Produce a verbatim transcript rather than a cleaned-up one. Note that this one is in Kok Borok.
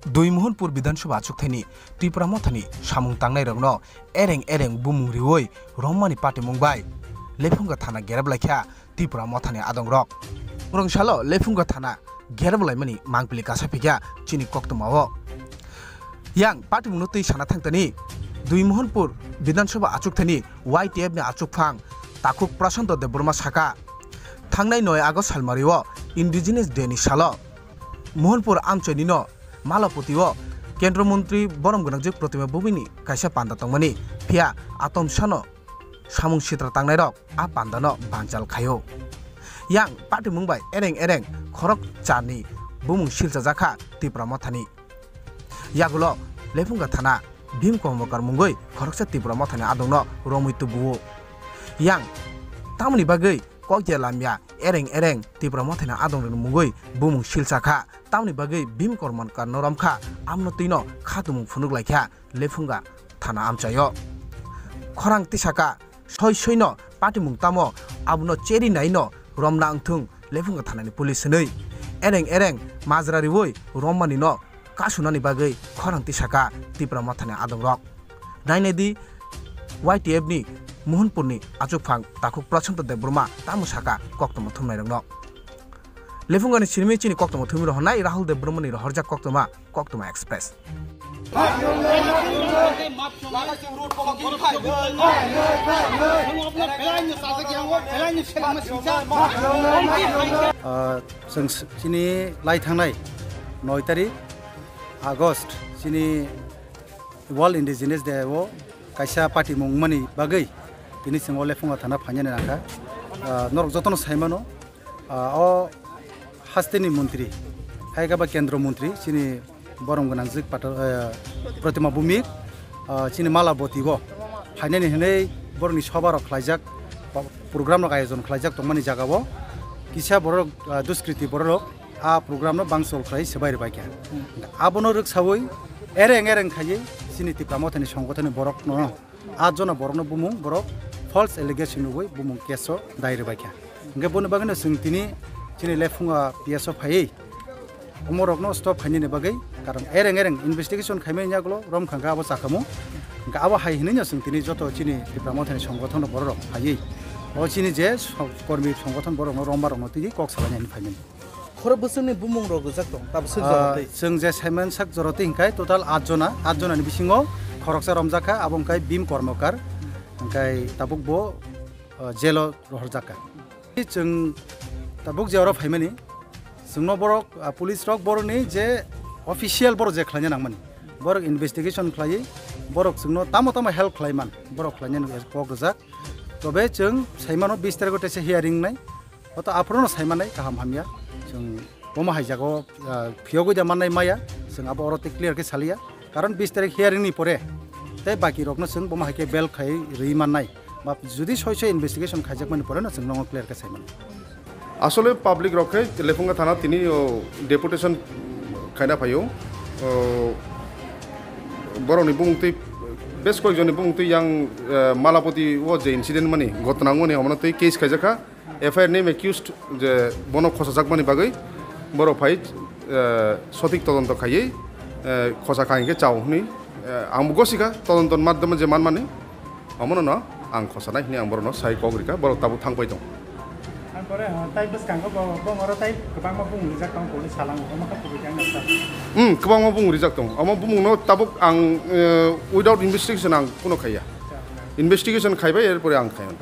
Dui Mohanpur Bidhan Sabha achukthani Tipra Mothani samung tangnairokno ereng ereng bumung riwi romani patimung bai Lephunga thana gerep laikha Tipra Mothani adongrok. Rwngsalo Lephunga thana gerep laimani mangpili kasa phikya chini koktwmao. Yang patimungno twi sana thangtani Dui Mohanpur Bidhan Sabha achukthani Y T F ni achukphang takhuk Prashanto Debbarma saka, thangnai noi August salmario Indigenous Day ni salo Mohanpur amchaini no Malapati o Kendra Montri borom gwnangjwk Protima Bhumini kaisa panda tongmani, phiya atom sano samung sitra tangnairok a pandano banchal khaio. Yang patimung bai ereng ereng khorok charni bumung silchajakha Tipra Mothani. Yagulo Lephunga thana Bhim Kormokar mungwi khoroksa Tipra Mothani adongno romwi tubuo. Yang tamoni bagwi kokya lamya ereng ereng Tipra Mothani adongrokni mungwi bumung silchakha, tamoni bagwi Bhim Kormokar no romkha, amno twino khatumung phunuk laikha Lephunga thana amchaio. Khorang tisaka soi soino patimung tamo abono cheri naino romna wngthung Lephunga thanani police hwnwi ereng ereng majra riwi rommanino kasunani bagwi khorang tisaka Tipra Mothani adongrok. Nainai di Y T F ni Mohanpurni achukphang takhuk Prashanto Debbarma tamo saka koktwma thumnairokno. Lephungani sinimi chini koktwma thumwi rohornai Rahul Debbarmani rohorjak koktwma, Koktwma Express. Ah, chwng s-, chini lai thangnai noi tarik August chini World Indigenous Day o kaisa patimung wngmani bagwi tini chwng o Lephunga thana phainani nangkha. Ah, norok jotono saimano, ah, o hasteni montri, hai khe ba kendro montri, chini borom gwnangjwk pata-, eh, Protima Bhumik, ah, chini Malaboti o phainani hinwi borokni soba rok khlaijak, pa-, program rok ayojon khlaijak tongmani jaga o kisa borok, ah, duskriti borok rok a program no bangchol khlai swbai rwbaikha. Abono rwksawi ereng ereng khaiwi chini Tipra Mothani songgothoni borok no Atjona borokno bumung borok false allegation rwui bumung case o dai rwbaikha. Hwnkhe boni bagwino chwng tini chini Lephunga P S o phaiwi omorokno stop khainani bagwi karon ereng ereng investigation khaimani yagulo romkha hwnkhe abo chakhamu. Hwnkhe abo hai hwnwino chwng tini joto chini Tipra Mothani songgothon borok phaiwi o chini je so-, kormi songgothon borokno rombarokno twiwi kok salainani phaimani. Khorok bwswkni bumung rok rijak tong, tabuk swk jora twi. Ah, chwng je saiman sak jora twi hwnkhe total at jona, at jona ni bisingo khoroksa romjak kha, abo hwnkhe Bhim Kormokar, hwnkhe tabuk bo, ah, jail o rohorjak kha. Chwng tabuk je oro phaimani, chwngno borok, ah, police rok borokni je official borok je khlaina nangmani, borok investigation khlaiwi, borok chwngno tamo tamo help khlaiman, borok khlainani kok rijak. Tobe chwng saimano bis tarikh o teisa hearing nai. Oto aphuru no sai manai kaham hamya. Chwng bomo hai jaga o, ah, phiyogwi da mannai maya. Chwng abo oro tei clear khe saliya. Karon bis tarikh hearing ni pore tei baki rok no chwng bomo hai khe bail khai rwi mannai. Ba judi soi soi investigation khaijak mani pore no chwng nongo clear khe sai mano. Asole public rok khe Lephunga thana tini o deputation khaina phaio. O borok ni bumung twi bes koyek joni bumung twi yang, eh, Malapati o je incident mani ghotona wngmani omono twi case khaijak kha. F I R name accused je bono khosajakmani bagwi borok phai, eh, sotik todonto khaiwi, eh, khosa kha hinkhe chao hwnwi, eh, ang bo gosikha todonto madhyamo je manmani, omono no ang khosanai hwnwi ang borokno sai kok rikha, borok tabuk thangpai tong. Ang pore, eh, tai bwskango bo, bo oro tai kwbangma bung rijak tong police salango, omo kha kubui khe ang nukha. Hmm, kwbangma bung rijak tong. Omo bumungno tabuk ang, eh, without investigation ang kuno khaiya. Investigation khaibai, erpore ang khayan.